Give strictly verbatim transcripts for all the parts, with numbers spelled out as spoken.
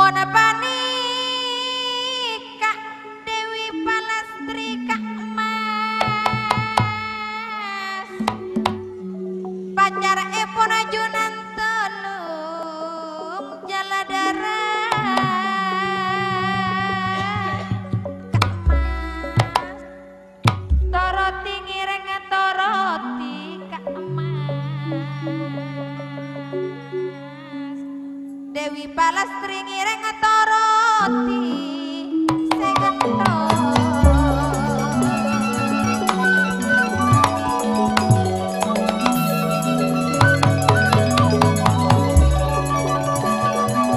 Panèka Dèwi Palastri Ka' Mas, pacarèpon ajunan Tolong Jaladara Ka' Mas. Toroti ngèrèng toroti Ka' Mas. Dèwi Palastri ngèrèng toroti sè ghântong.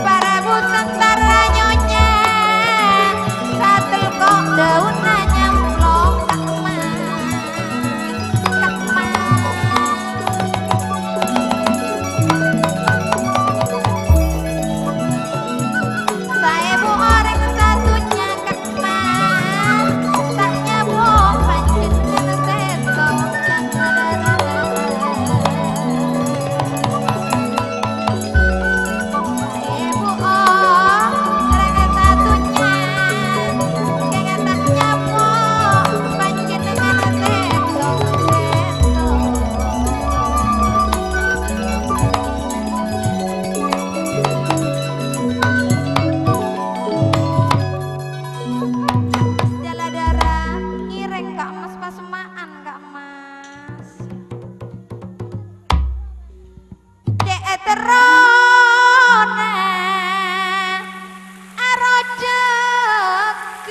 Para bhunten tara nyonya, satel kok daunna nyamplong Ka' Mas, Ka' Mas. Saèbu orèng sadhunnya Ka' Mas, ta' nyamplong panjhennengngan sèttong. Jaladara ngèrèng Ka' Mas, pas-ma'an Ka' Mas. Cè' terrona arojhâk,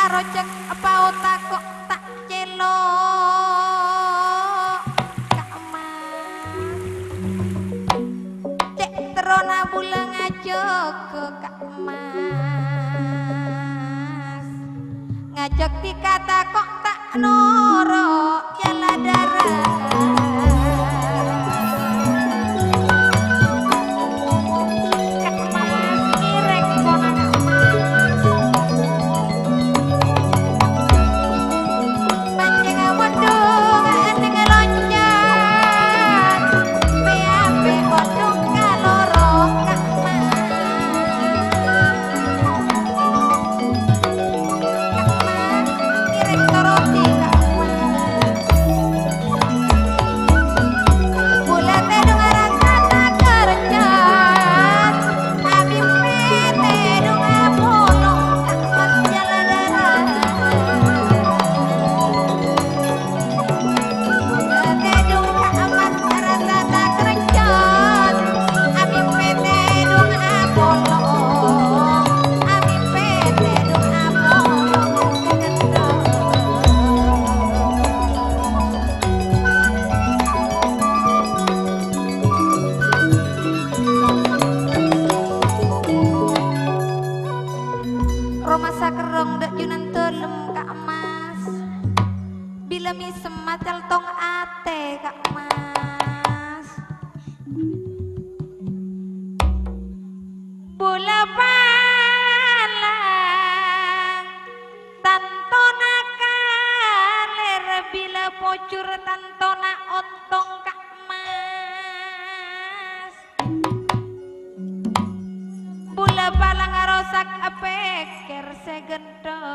arojhâk paotta kok ta' cèlo' Ka' Mas. Cè' terrona bulâ ngajhâk Ka' Mas. Ngajhâk dikata kok ta' noro' Jaladara. Ka' Mas ngèrèng pona Ka' Mas. Pancèng mondhung neng loncat, pè-apè mondhung kaloro Ka' Mas. Ka' Mas, ngèrèng toroti Ka' Mas. Bulâ tèdung arassa ta' kerjhân, amimpè tèdung apolong Ka' Mas Jaladara. Tèdung Ka' Mas arassa ta' kerjhân, amimpè tèdung apolong, amimpè tèdung apolong sè ghântong. Roma sakerrong dâ' junan dhâlem Ka' Mas. Bilâ mèsem macèltong atè Ka' Mas. Bulâ palang tantona kalèr, bilâ pojhur tantona ontong Ka' Mas. Bulâ palang arosak apèkkèr sè ghântong.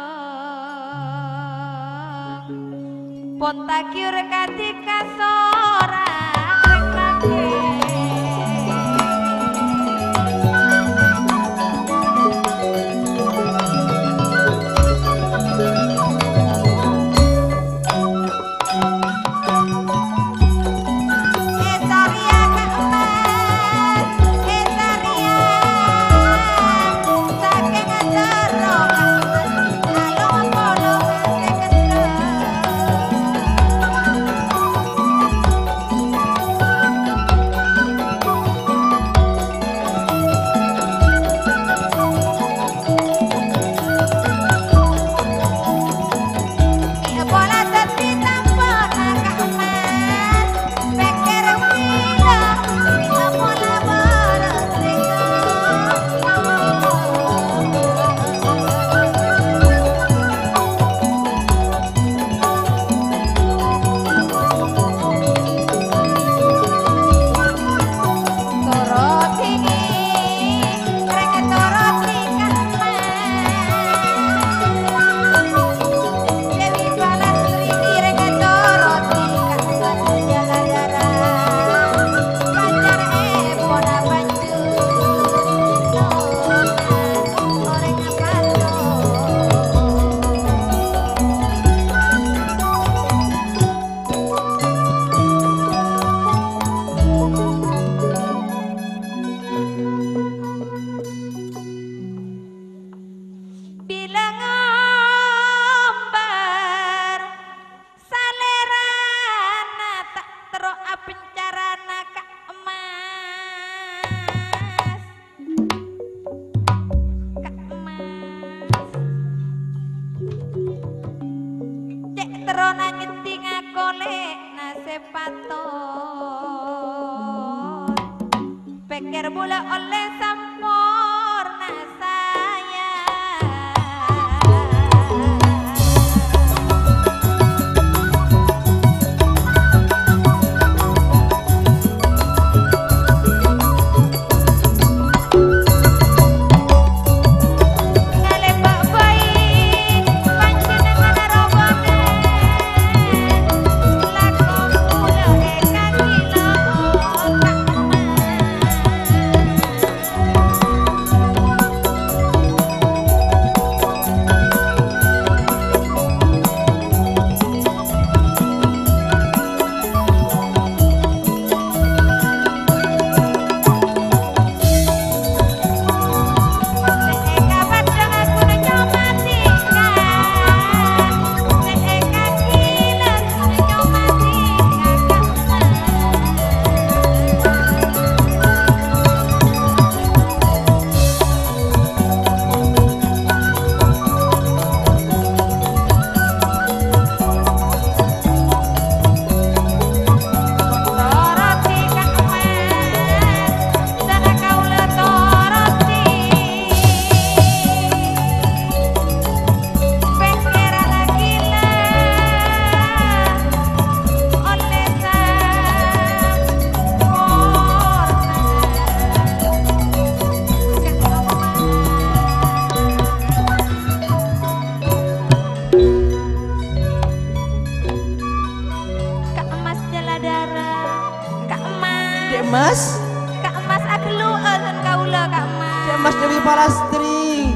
Ponta ghiur kadhi kasorak rèng-rangkèng. Pèkkèr bulâ ollè samporna sayang. Ngalèbâ bhâi panjhennengngan rombongan, lako bulâ èkakila otak. Ka' Emmas Jaladara, Ka' Emmas. Dek Emmas. Ka' Emmas agellu'â bân kaulâ, Ka' Emmas. Dek Emmas Dewi Palastri.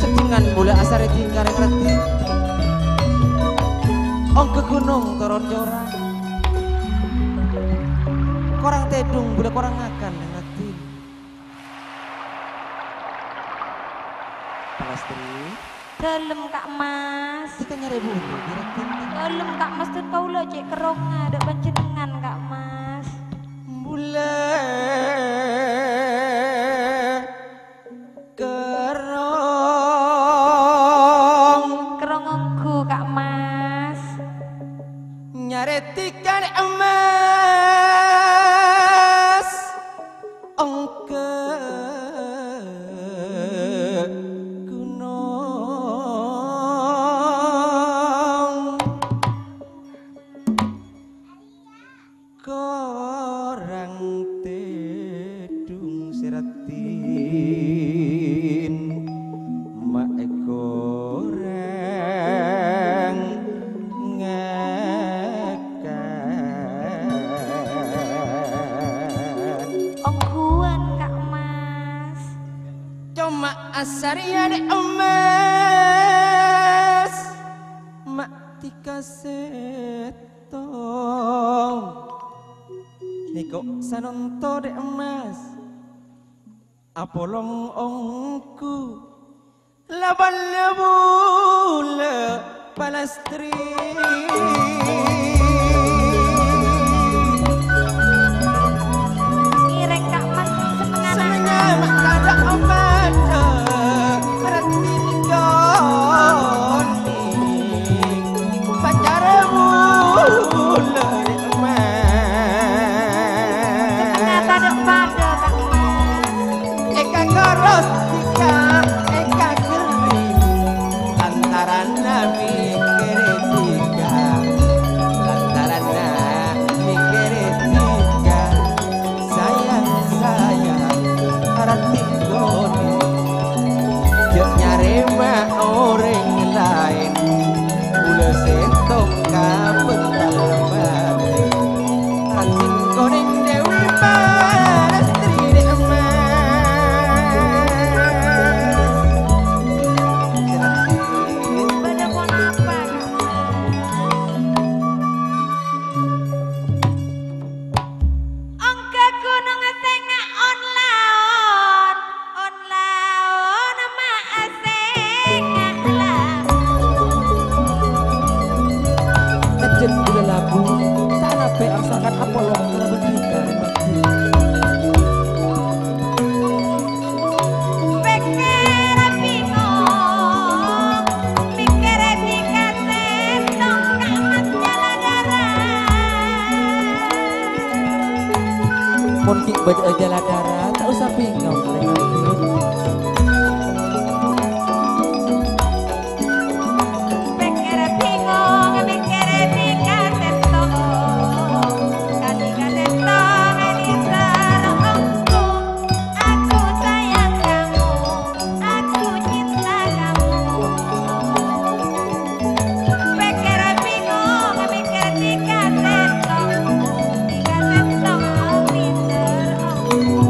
Sedhingan bulâ asarè dhing karèng raddhin. Ongghâ ghunong toron corang. Korang tèdung bulâ korang ngakan, raddhin. Palastri. Dhâlem, Ka' Emmas. Dhika nyarè bulâ, kèra-kèra. Dhâlem, Ka' Emmas, dhân kaulâ cè' kerrongnga dâ' panjhennengngan, Ka' Emmas. Bulâ kerrong. Kerrong ongghu, Ka' Emmas. Nyarè dhika, Emmas. Ongghâ ghunong. Korang tèdung sè raddhin, ma' èkorang ngakan. Ongghuwân, Ka' Emmas. Coma asarèya dâ' Emmas, ma' dhika sèttong. Nèko sanonto dâ' Emmas. Apolong ongghu. Labân bulâ Palastri. Ngèrèng Ka' Emmas sennengnganna. Sennengnganna tadâ' omadâ, berarti nikoni. Pacarra bulâ Emmas. Sennengnganna tadâ' padâ, Ka' Emmas. Èkakoros dhika, èkagerri, lantaran mèkkèrè dhika. Mon ghi' bâdâ'â jhâlâ dhârât, ta' osa bhingong, rèng-rèng. Pèkkèr bhingong, mèkkèr dhika sèttong. Ka dhika sèttong, ènèser ongghu. Aku sayang kamu, aku cinta kamu. Pèkkèr bhingong, mèkkèr dhika sèttong. Dhika sèttong mèssèr ongghu.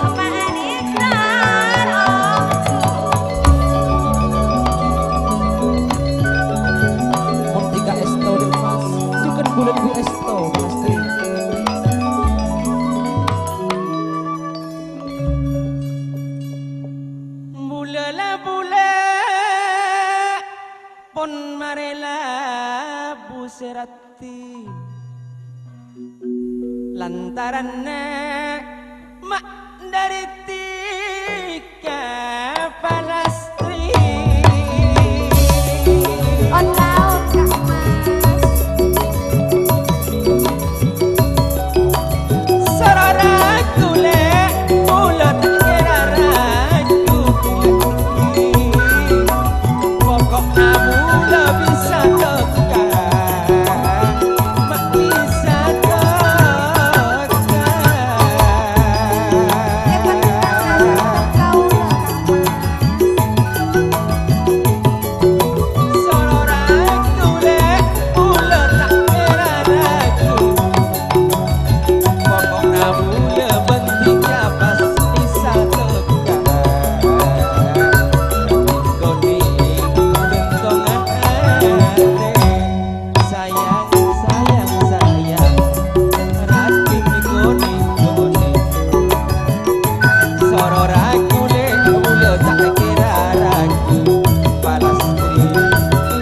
Apa ènèser ongghu? Mon dhika èsto, Dek Mas. Jhughân bulâ Bu èsto, Mas Tri. Bulâ la bulâ, pon marè labu sè raddhin. Lantaranna ma' dhâri dhika palastri. On taon, Kak Mas. Soro ragu lè', bulâ ta' kèra ragu bulâ. Poko'na bulâ bisa tèka, ma' bisa tèka. Soro ragu lè', bulâ ta' kèra ragu. Poko'na bulâ bhândhi ka pas bisa tèka. Koni bhândhongan atè. Sayang, sayang, sayang, raddhin koni, koni. Soro ragu lè', bulâ ta' kèra ragu. Palastri,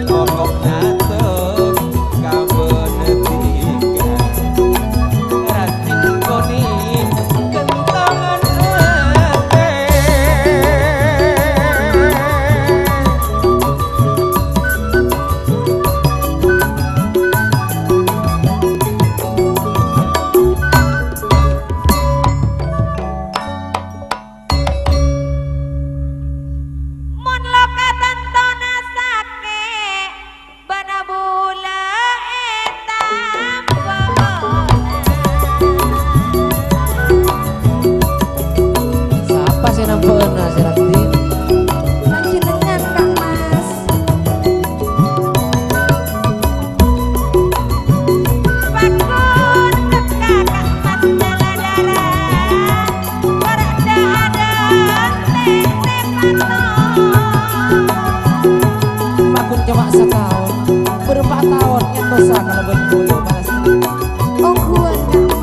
poko'na tèka bhândhika. Raddhin koni, kentongan atè. Mon lo' katantona sakè', bâ'na bulâ ètampa'ana. Sapa sè nampa'ana, Sè Raddhin? Panjhennengngan, Kak Mas. Pakon teka Kak Mas jhâlâ dhârât, bârâ' dhâ-, adhâ' tè-, tè-, pato. Pakon coma sataon, bârâmpa taon nyantosa kalabân bulâ palastri. Ongghuwân, Kak Mas.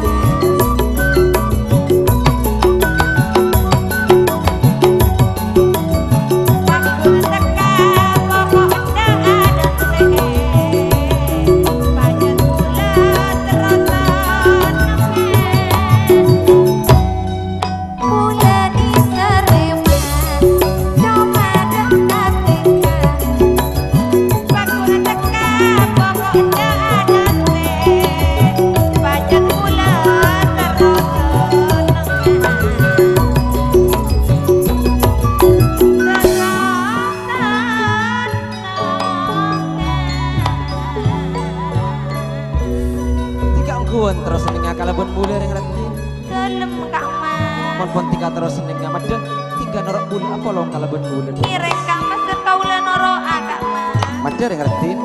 Dhika ongghuwân terros nengnga kalabân bulâ, Rèng Raddhin. Ghâlem, Kak Mas. Mon pon dhika terros nengnga, maddhâ dhika noro' bulâ apolong kalabân bulâ. Ngèrèng, Kak Mas, kaulâ noro'a, Kak Mas. Maddhâ, Rèng Raddhin.